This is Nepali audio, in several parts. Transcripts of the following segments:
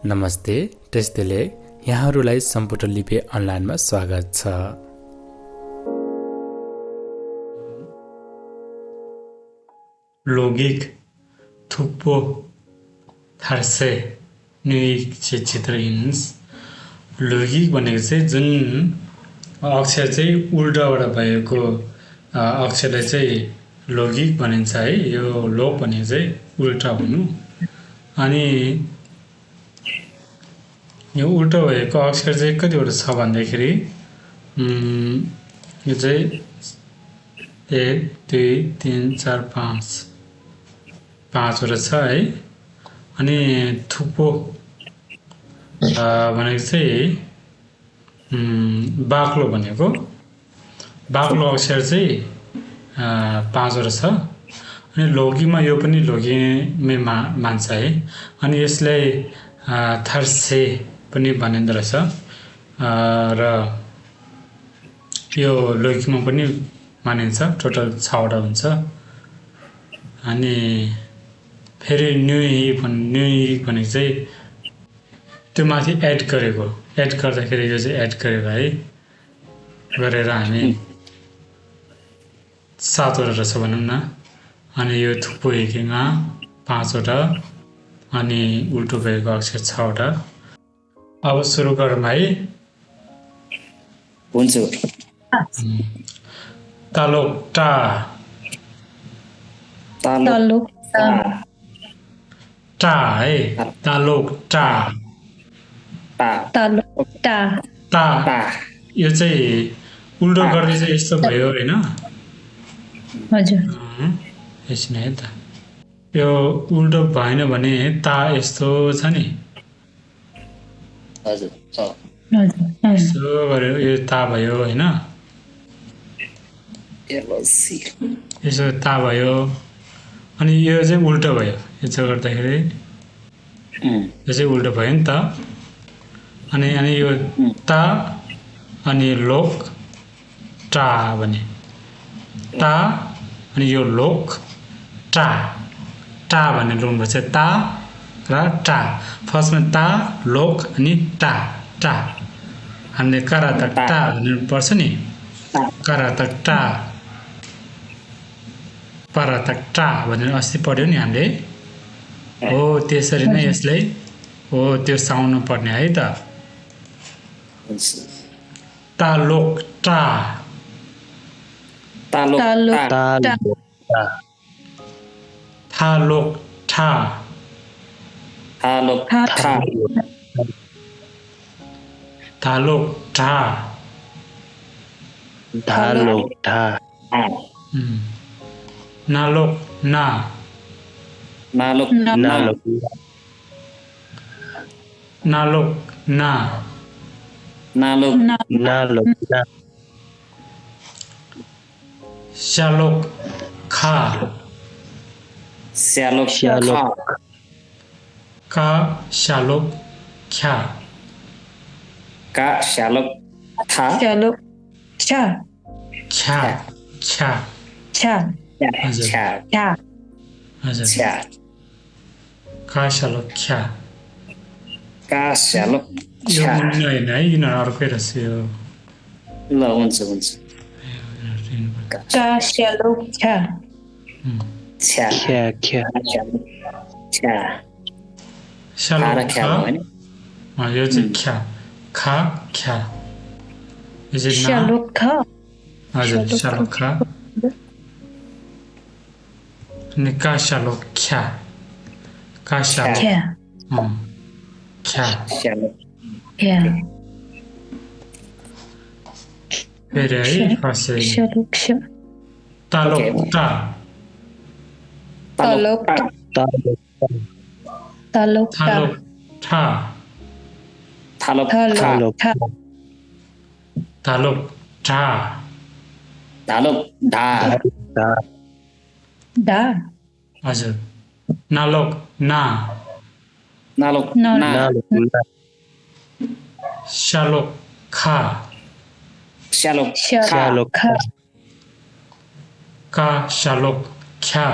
नमस्ते टेस्टले यहाँहरूलाई सम्पुट लिपि अनलाइनमा स्वागत छ। लौकिक थुप्पो थार्से न्युइक चित्र हिन्स लौकिक भनेको चाहिँ जुन अक्षर चाहिँ उल्टाबाट भएको अक्षरलाई चाहिँ लौकिक भनिन्छ है। यो लोक भनेको चाहिँ उल्टा हुनु अनि यो उल्टा भएको अक्षर चाहिँ कतिवटा छ भन्दाखेरि यो चाहिँ 1 2 3 4 5 पाँचवटा छ है। अनि थुप्पो भनेको चाहिँ बाक्लो भनेको बाक्लो अक्षर चाहिँ 5वटा छ। अनि लौकिकमा यो पनि लौकिकमै मान्छ है। अनि यसलाई थर्से पनि भनिँदो रहेछ र यो लौकिकमा पनि मानिन्छ। टोटल 6वटा हुन्छ। अनि फेरि न्युइक भनेको चाहिँ त्यो माथि एड गर्दाखेरि यो चाहिँ एड गरेको है गरेर हामी 7वटा रहेछ भनौँ न। अनि यो थुप्पो हिकिङमा 5वटा अनि उल्टो भएको अक्षर 6वटा। अब सुरु गरौँ है। हुन्छ। तालोक्टा टा है। तालोक्टा ता यो चाहिँ उल्टो गर्दै चाहिँ यस्तो भयो हैन? हजुर। यसमा है त। यो उल्टो भएन भने ता यस्तो छ नि। हजुर छ। यसो गर्यो यो ता भयो हैन? यसो ता भयो। अनि यो चाहिँ उल्टो भयो। यसो गर्दाखेरि यो चाहिँ उल्टो भयो नि त। अनि यो ता अनि लोक टा भने ता अनि यो लोक टा टा भनेर लेख्नुपर्छ। ता र टा फर्स्टमा ता लोक अनि टा टा हामीले करातक टा भन्नुपर्छ नि। करातक टा परातक टा भनेर अस्ति पढ्यो नि हामीले। हो त्यसरी नै यसलाई हो त्यो साउन्ड पर्ने है त। तालोक्टा तालोक्टा थालोक्टा थालोक्टा नालोक्ना शालोक्खा का शालोक्ख्या हजुर का शालोक्ख्या यो मुन्ने होइन है। यिनीहरू अर्कै रहेछ यो। ल हुन्छ। यो चाहिँ ख्या खा ख्या यो चाहिँ हजुर शालोक्खा अनि का शालोक्ख्या का शालोक्ख्या फेरि है फर्स्ट तालोक्टा हजुर नालोक्ना शालोक्खा का शालोक्ख्या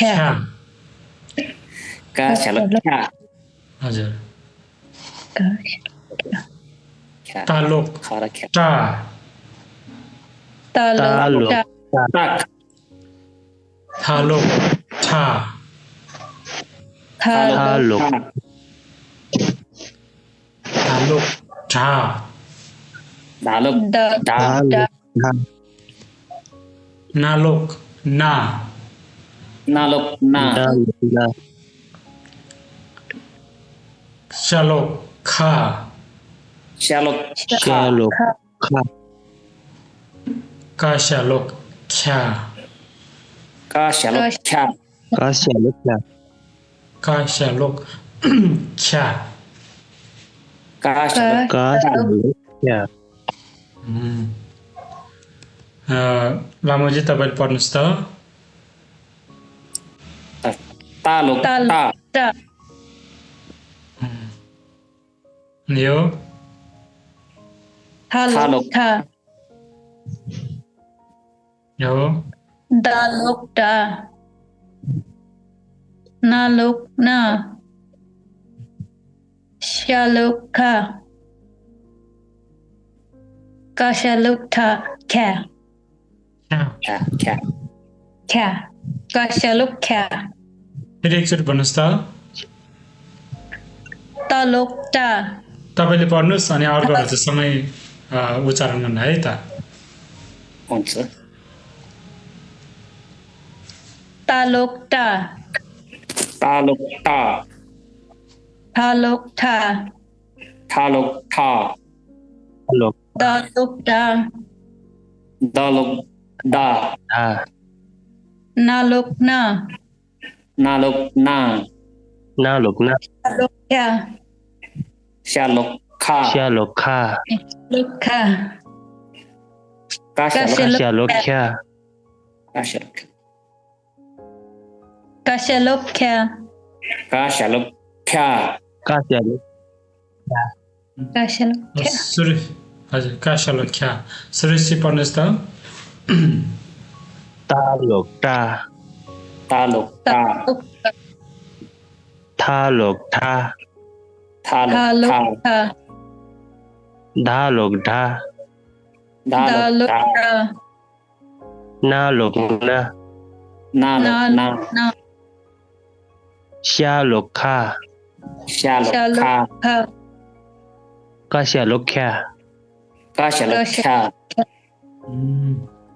ख्या का स्यालो ख्या हजुर ख्या तालोक खरा ख्या टा तालोक टा ताक थालोक ठा थालोक थालोक ठा धालोक दा ढा दा नालोक ना नालोक ना शालोक खा स्यालोक श्यालोक का शालोक ख्या का स्यालोक ख्या श्यालोक का शालोक ख्या का स्यालोक लामोजी तपाईँले पढ्नुहोस् त तालोक ता टा अनि यो थालोक था यो दालोक टा नालोक ना श्यालोक खा काशालोक था ख्या ख्या ख्या ख्या काशालोक ख्या फेरि एकचोटि भन्नुहोस् त तालोक टा तपाईँले पढ्नुहोस् अनि अर्कोहरू चाहिँ सँगै उच्चारण गर्नु है त हुन्छ तालोक टा तालोक टा थालोक था थालोक ठा दालोक टा दालोक डा नालोक ना नालोक ना तालोक ख्या स्यालोक खा लोक खा का स्यालोक काशालोक का स्यालोक काशालोक ख्या का स्यालोक ख्या काशालोक ख्या सुरु हजुर का शालोक ख्या सुरेशजी पढ्नुहोस् त तालोक टा तालोक ता थालोक ठा थालोक थालोक ठा था धालोक ढा दालोक दालोक ढा टा नालोक ना नालोक ना ना श्यालोक खा स्यालोक श्यालोक खा खा श्यालोक ख्या का स्यालोक ख्या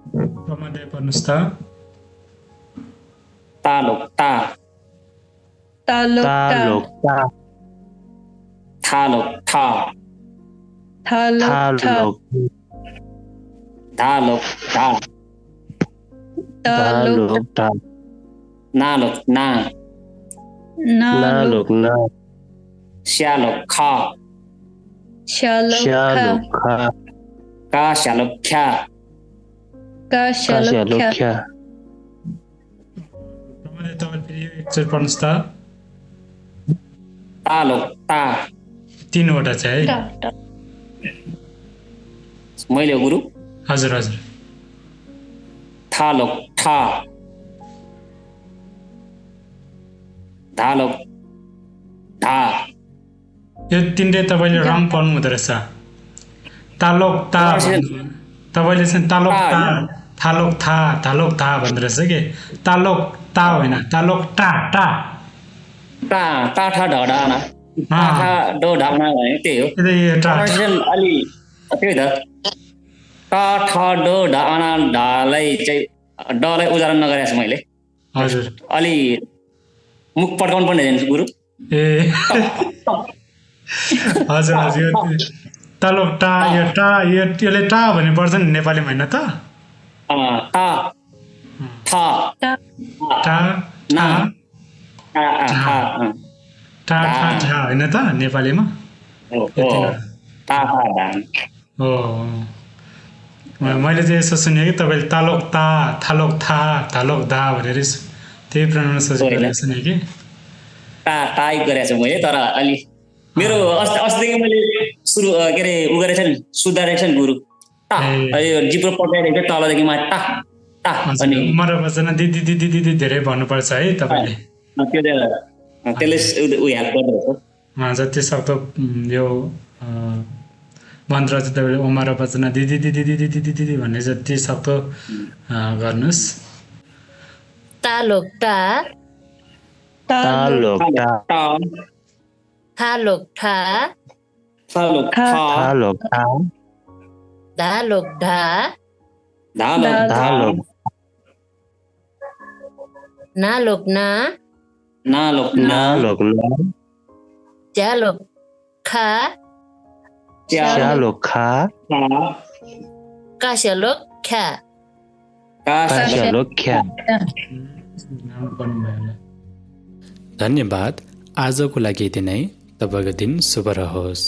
प्रमाणले पढ्नुहोस् त तालोक ता तालोक टा तालोक ता थालोक ठा थालोक था थालोक धालोक ढा तालोक टा नालोक ना नालोक ना स्यालोक खा श्यालोक खा खा का स्यालोक ख्या काशालोक ख्या प्रमाणले तपाईँले फेरि एकचोटि पढ्नुहोस् त तालोक ता तीनवटा चाहिँ है टा मैले हो गुरु हजुर हजुर थालोक ठा धालोक ढा यो तिनले तपाईँले रङ पढ्नु हुँदो रहेछ तालोक ता तपाईँले चाहिँ तालोक ता थालोक था भन्दो रहेछ कि तालोक ता होइन तालोक टा टा टा टाठा ढडाना टाठा डो ढाल्ना भने त्यही हो यो टा अलि त्यही त टाठा डो ढाना ढालाई चाहिँ डलाई उच्चारण नगरेको छु मैले हजुर अलि मुख पड्काउनु पर्ने जान्छ गुरु ए हजुर हजुर यो तालोक टा यसले टा भन्ने पर्छ नि नेपालीमा होइन त टा था टा ना टा होइन त नेपालीमा टाठा ढान हो मैले चाहिँ यसो सुनेँ कि तपाईँले तालोक ता थालोक था थालोक दा भनेर त्यही प्रोनाउन्सिएसन सुनेँ कि टाइप गरेको छु मैले तर अलि मेरो अस्तिदेखि मैले सुरु के अरे उ गरेको छ नि सुधारेको छ नि गुरु टा यो जिब्रो पकाइरहेको तलदेखि मा टा टा अनि मरवचन दिदी दिदी दिदी धेरै भन्नुपर्छ है तपाईँले त्यो त्यसले उ हेल्प गर्दो रहेछ जति सक्दो यो मन्त्र चाहिँ तपाईँले ओमार वचना दिदी दिदी दिदी दिदी दिदी भन्ने जति सक्दो गर्नुहोस् तालोक टा तालोक टा थालोक ठा थालोक तालोक टा धालोक ढा तालोक नालोक ना नालोक नालोक ना ज्यालोक खा चालोक खा कास्यालोक ख्या कास्यालोक ख्या धन्यवाद। आजको लागि यति नै। तपाईँको दिन शुभ रहोस्।